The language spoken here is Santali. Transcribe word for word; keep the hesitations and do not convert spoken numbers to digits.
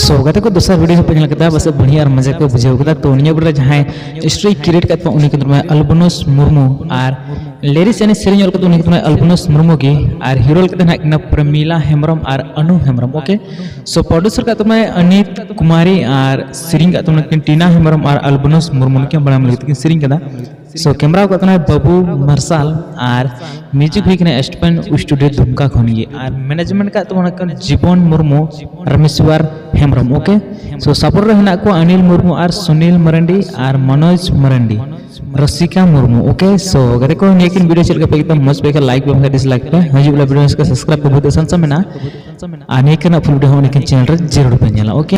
ᱛᱚ ᱜᱟᱛᱮ ᱠᱚ, ᱫᱚᱥᱟᱨ ᱵᱷᱤᱰᱤᱭᱳ ᱦᱚᱸᱯᱮ ᱧᱮᱞ ᱠᱮᱫᱟ, ᱯᱟᱥᱮᱡ ᱵᱟᱹᱲᱤᱡ ᱟᱨ ᱢᱚᱡᱟ ᱠᱚ ᱵᱩᱡᱷᱟᱹᱣ ᱠᱮᱫᱟ᱾ ᱛᱚ ᱱᱤᱭᱟᱹ ᱵᱷᱤᱰᱤᱭᱳ ᱨᱮ ᱡᱟᱦᱟᱸᱭ ᱥᱴᱳᱨᱤ ᱠᱨᱤᱭᱮᱴ ᱠᱟᱜ ᱛᱟᱵᱚᱱᱟ ᱩᱱᱤ ᱠᱟᱱ ᱛᱟᱵᱚᱱᱟᱭ ᱟᱞᱵᱚᱱᱚᱥ ᱢᱩᱨᱢᱩ, ᱟᱨ ᱞᱤᱨᱤᱠᱥ ᱮᱱᱮᱡ ᱥᱮᱨᱮᱧ ᱚᱞ ᱠᱟᱛᱮ ᱩᱱᱤ ᱠᱟᱱ ᱛᱟᱵᱚᱱᱟᱭ ᱟᱞᱵᱚᱱᱚᱥ ᱢᱩᱨᱢᱩ ᱜᱮ, ᱟᱨ ᱦᱤᱨᱳ ᱞᱮᱠᱟᱛᱮ ᱦᱮᱱᱟᱜ ᱠᱤᱱᱟ ᱯᱨᱮᱢᱤᱞᱟ ᱦᱮᱢᱵᱨᱚᱢ ᱟᱨ ᱟᱱᱩ ᱦᱮᱢᱵᱨᱚᱢ᱾ ᱳᱠᱮ, ᱥᱳ ᱯᱨᱚᱰᱩᱥᱟᱨ ᱠᱟᱜ ᱛᱟᱵᱚᱱᱟᱭ ᱟᱱᱤᱛ ᱠᱩᱢᱟᱨᱤ, ᱟᱨ ᱥᱮᱨᱮᱧ ᱠᱟᱜ ᱛᱟᱵᱚᱱᱟ ᱠᱤᱱ ᱴᱤᱱᱟ ᱦᱮᱢᱵᱨᱚᱢ ᱟᱨ ᱟᱞᱵᱚᱱᱚᱥ ᱢᱩᱨᱢᱩ᱾ ᱱᱩᱠᱤᱱ ᱵᱟᱲᱟᱭ ᱞᱟᱹᱜᱤᱫ ᱛᱮᱠᱤᱱ ᱥᱮᱨᱮᱧ ᱠᱟᱫᱟ᱾ ᱥᱳ ᱠᱮᱢᱨᱟ ᱠᱟᱜ ᱛᱟᱵᱚᱱᱟᱭ ᱵᱟᱹᱵᱩ ᱢᱟᱨᱥᱟᱞ, ᱟᱨ ᱢᱤᱭᱩᱡᱤᱠ ᱦᱩᱭ ᱠᱟᱱᱟ ᱮᱥᱴᱯᱮᱱ ᱥᱴᱩᱰᱤᱭᱳ ᱫᱩᱢᱠᱟ ᱠᱷᱚᱱ ᱜᱮ, ᱟᱨ ᱢᱮᱱᱮᱡᱢᱮᱱᱴ ᱠᱟᱜ ᱛᱟᱵᱚᱱᱟ ᱠᱤᱱ ᱡᱤᱵᱚᱱ ᱢᱩᱨᱢᱩ, ᱨᱟᱢᱮᱥᱣᱟᱨ ᱦᱮᱢᱵᱨᱚᱢ᱾ ᱳᱠᱮ, ᱥᱳ ᱥᱟᱯᱳᱨᱴ ᱨᱮ ᱦᱮᱱᱟᱜ ᱠᱚᱣᱟ ᱟᱱᱤᱞ ᱢᱩᱨᱢᱩ ᱟᱨ ᱥᱩᱱᱤᱞ ᱢᱟᱨᱟᱱᱰᱤ ᱟᱨ ᱢᱚᱱᱳᱡᱽ ᱢᱟᱨᱟᱱᱰᱤ, ᱨᱚᱥᱤᱠᱟ ᱢᱩᱨᱢᱩ᱾ ᱳᱠᱮ, ᱥᱳ ᱜᱟᱛᱮ ᱠᱚ, ᱱᱤᱭᱟᱹ ᱠᱤᱱ ᱵᱷᱤᱰᱤᱭᱳ ᱪᱮᱫ ᱞᱮᱠᱟ ᱯᱮ ᱟᱹᱭᱠᱟᱹᱣ ᱠᱮᱫᱟ? ᱢᱚᱡᱽ ᱯᱮ ᱟᱹᱭᱠᱟᱹᱣ, ᱞᱟᱭᱤᱠ ᱯᱮ, ᱵᱟᱝᱠᱷᱟᱱ ᱰᱤᱥᱞᱟᱭᱤᱠ ᱯᱮ᱾ ᱦᱤᱡᱩᱜ ᱵᱮᱞᱟ ᱵᱷᱤᱰᱤᱭᱳ ᱥᱟᱵᱥᱠᱨᱟᱭᱤᱵ ᱯᱮ, ᱵᱚᱦᱩᱛ ᱟᱥᱟᱱ ᱥᱟ ᱢᱮᱱᱟᱜᱼᱟ᱾ ᱟᱨ ᱱᱤᱭᱟᱹ ᱠᱟᱱᱟ ᱯᱷᱩᱞ ᱵᱷᱤᱰᱤᱭᱳ ᱦᱚᱸ ᱱᱤᱭᱟᱹ ᱪᱮᱱᱮᱞ ᱨᱮ ᱡᱟᱹᱨᱩᱲ ᱯᱮ ᱧᱮᱞᱟ᱾ ᱳᱠᱮ,